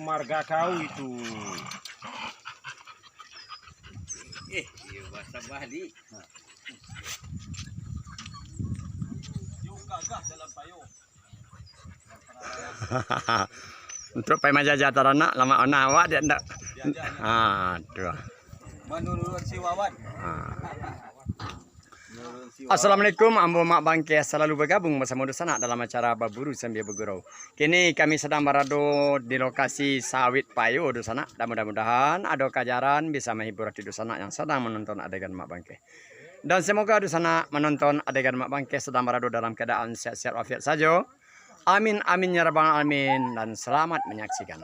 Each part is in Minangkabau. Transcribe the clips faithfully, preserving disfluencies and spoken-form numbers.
Marga kau itu. Eh, iyo, bahasa balik. Yo gagah dalam payo. Untuak pai manjajah taranak, lamak ona awak diak ndak? Diajak, diajak. Ah, tu ah. Manurun si Wawan. Ah. Assalamualaikum, ambo Mak Bangkeh salalu bagabung basamo dunsanak dalam acara Baburu Sambia Bagurau. Kini kami sadang barado di lokasi sawit payo dunsanak, dan mudah-mudahan ado kajaran bisa mahibur ati dunsanak yang sadang manonton adegan Mak Bangkeh. Dan semoga dunsanak manonton adegan Mak Bangkeh sadang barado dalam keadaan sehat-sehat walafiat sajo. Amin, amin, ya rabbal alamin, dan selamat menyaksikan.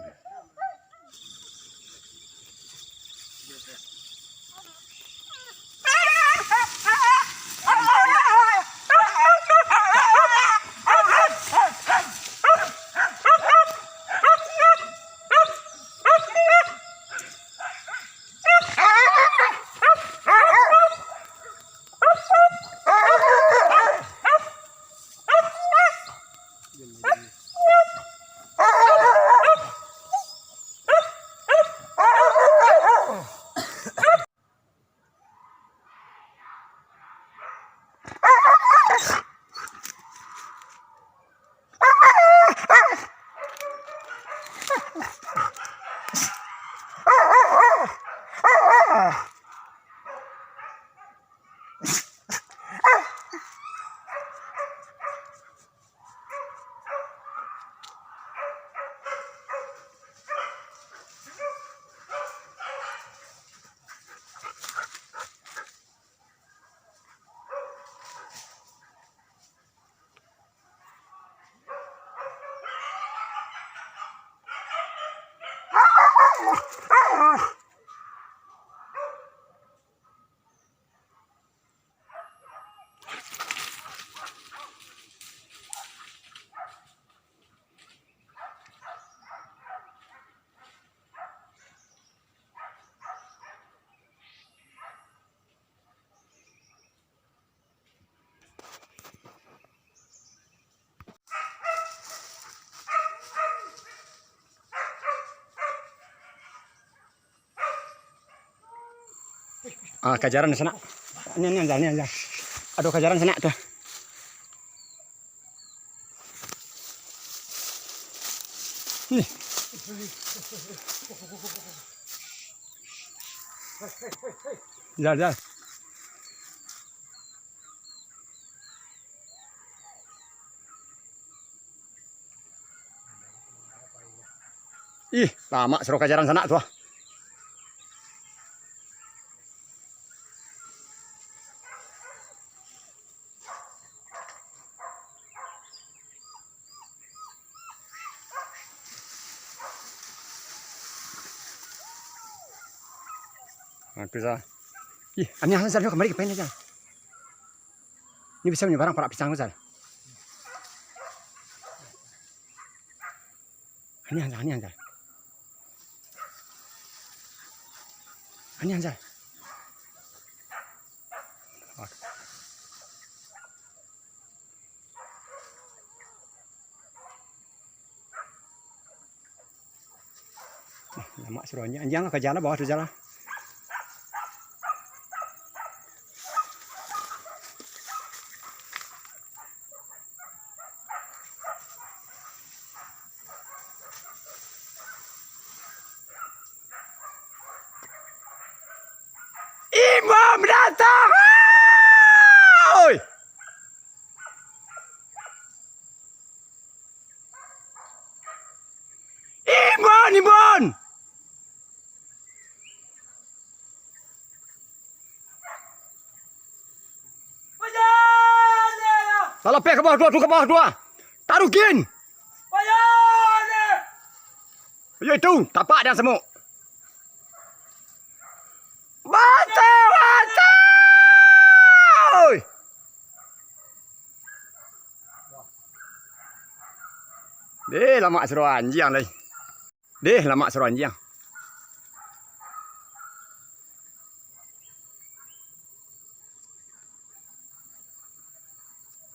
Ah, kajaran di sanak. Ni, ni, Anjal, ni, Anjal. Ado kajaran sanak tu. Ih. Jal, jal. Ih, lamak siro kajaran sanak tu ah. Bagus ah. Ih, aniah Zal, kamari ka pai aniah Zal. Ni bisa manyebarang parak pisang Zal. Aniah Zal, aniah Zal. Aniah Zal. Lamak siro anjiang, anjiang ka jalan bawah tu jalan. Imbon datang, oi! Imbon, imbon! Talapeh ka bawah tu, tu ka bawah tu ah. Taruh gin. Yo itu, tapak dan semuk. Baca, baca! Oi! Deh, lamak siro anjiang lai. Deh, lamak siro anjiang.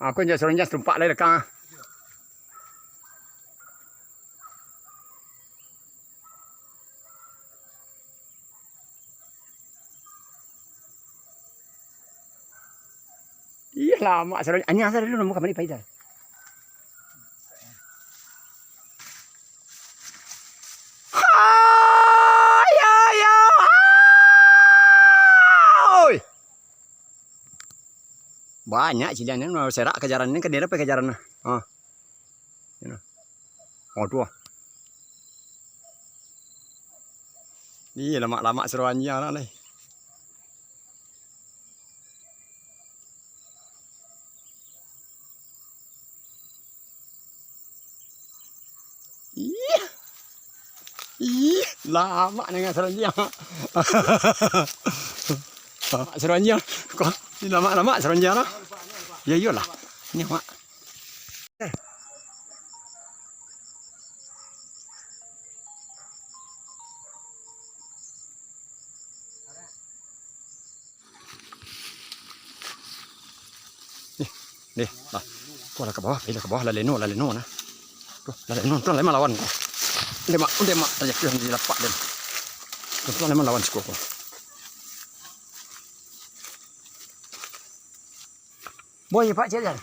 Aku injak siro anjiang satumpak lai lekang ah. Lamak saronyo. Anjiang, Zal, lu namo kamari pai, Zal. Hai, yo, yo, hai. Banyak ciliang ni, serak kajaran ni, ka daerah pai kajaran ni. Ha. Ini. Oh, tu ah. Ih, lamak-lamak saronyo lah, lai. Ih. Ih, lamak dengan saronyo. Lamak saronyo. Kok, ih, lamak-lamak saronyo lah. Ya, iyolah. Ini, Mak. Nih, nih, lah. Ko lah ka bawah, pai lah ka bawah, lah leno, lah leno nah. Tuh, lah leno, tuh, lah malawan ko. Ndemak, ndemak, tajatuah di lapak den. Tuh, tuh, lah malawan siko ko. Boy, Pak, cek jan.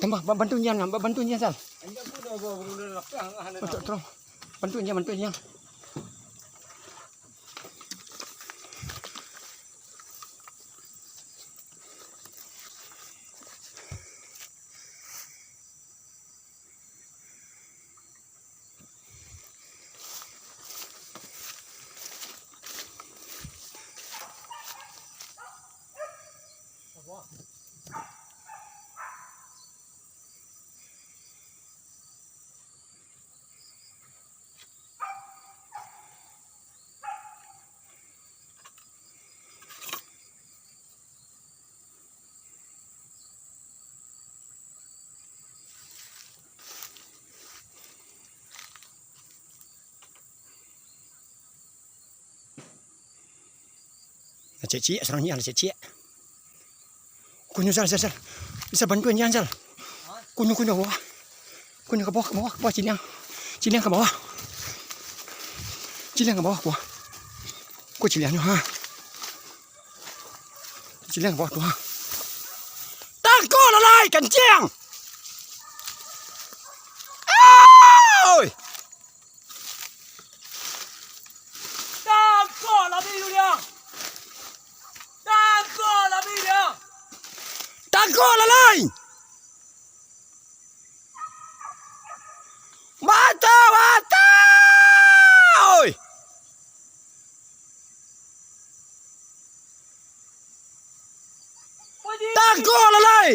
Tambah, ba-, bantu nyian, ba-, bantu nyian, Sal. Bantu, tolong. Bantu nyian, bantu nyian. Lah ciek-ciek, surang nyiak lah ciek-ciek. Kunyo, Sal, Sal, Sal. Bisa bantuan jan, Sal. Kunyo, kunyo ka bawah. Kunyo ka bawah, ka bawah, ka bawah, ciliang. Ciliang ka bawah. Ciliang ka bawah, ka bawah. Ko ciliangnyo, ha. Ciliang ka bawah tu, ha. Tangkok lah lai, kancing! Oi! Tangkok lah biru dia! Tangkok lah biru dia! Tangkok lah lai! Batua, batua! Oi! Tangkok lah lai!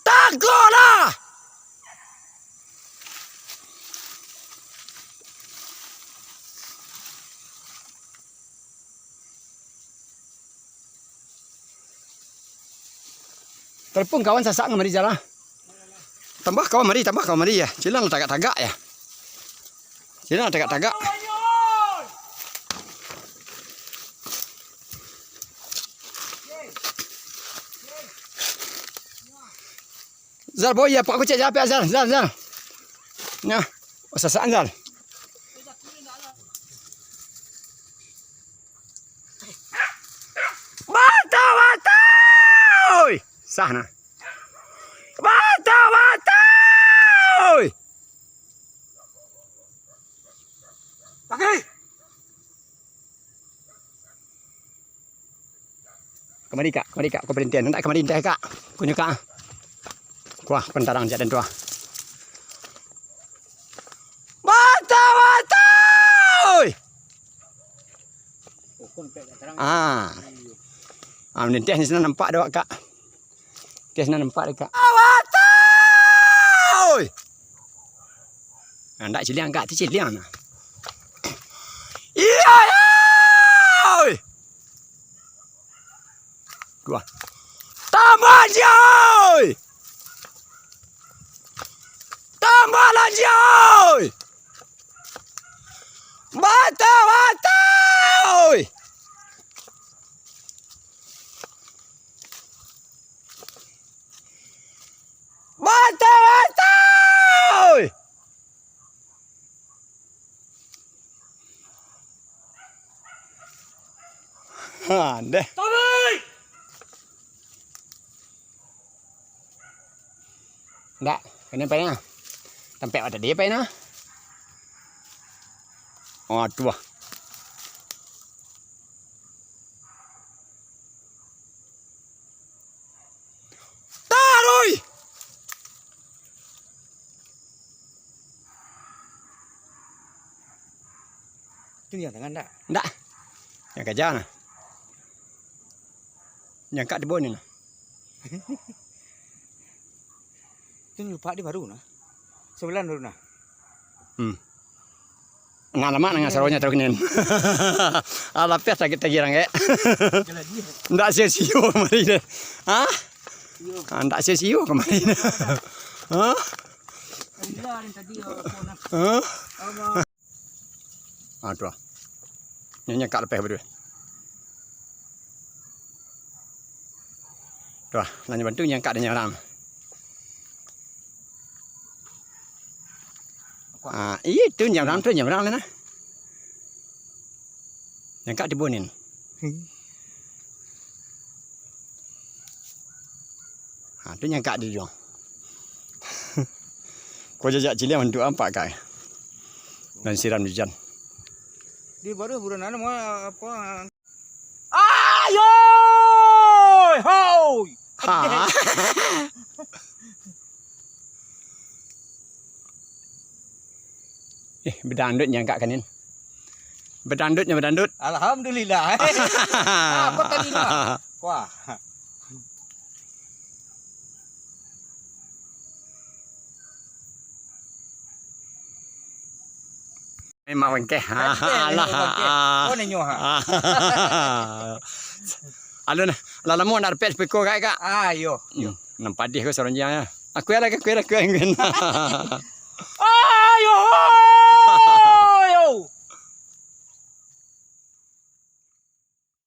Tangkok lah! Telepon kawan sasak kamari, Zal lah. Tambah kawan mari, tambah kawan mari ya. Ciliang lah tagak-tagak ya. Ciliang lah tagak-tagak. Zal, boy, ya, pak kucek japek, Zal, Zal, Zal. Nah, sasakan, Zal. Batua, batua! Sah, nah. Batua, batua! Lagi! Kamari, Kak. Kamari, Kak. Ko parintian. Ndak kamari, ndak, Kak. Kunyo, Kak. Kuah, pantarang jak dan tuah. Batua, batua! Ah. Ah, nintih ni sinan nampak dek awak, Kak. Nintih sinan nampak dek, Kak. Batua! Nah, ndak ciliang, Kak. Tu ciliang nah. Iyo, iyo! Dua. Tambah, Jai! Tambah lah, Jai! Batua, batua! Ha, deh. Tarik! Ndak, kena pai nah. Tampek awak tadi pai nah. Oh, tu ah. Taroi! Tu yang tangan ndak? Ndak. Yang kaja nah. Nyangkak di bawah ni nah. Tu lupak di baru nah. Sabulan baru nah. Hmm. Nah, lamak nang saronyo taruih kinin. Alah, piah sakik tagih rang, kek. Ndak sio-sio kamari deh. Hah? Ah, ndak sio-sio kamari deh. Hah? Hah? Ah, tu lah. Nyo nyangkak lapeh baru. Tu lah, lah nyo bantu nyangkak dek nyo urang. Ah, iyo tu nyo urang tu, nyo urang lah nah. Nyangkak tibo nin. Ha, tu nyangkak di ujung. Ko jajak ciliang manduak ampak kai. Dan siram di ujan. Di baru buruan anu, mau apa? Ayo! Hoi! Ha. Eh, bedandut nyangkak kanin. Bedandut nyo bedandut. Alhamdulillah. Apa tadi nah? Wah. Memang bangkeh. Bangkeh, alah. Memang bangkeh. Oh, nenyo, ha. Alun, lah lamo ndak dapek sepiko, Kak, Kak. Ah, iyo. Hmm, nan padih ko saronjang, ya. Aku ya lah, aku ya lah, aku ya lah.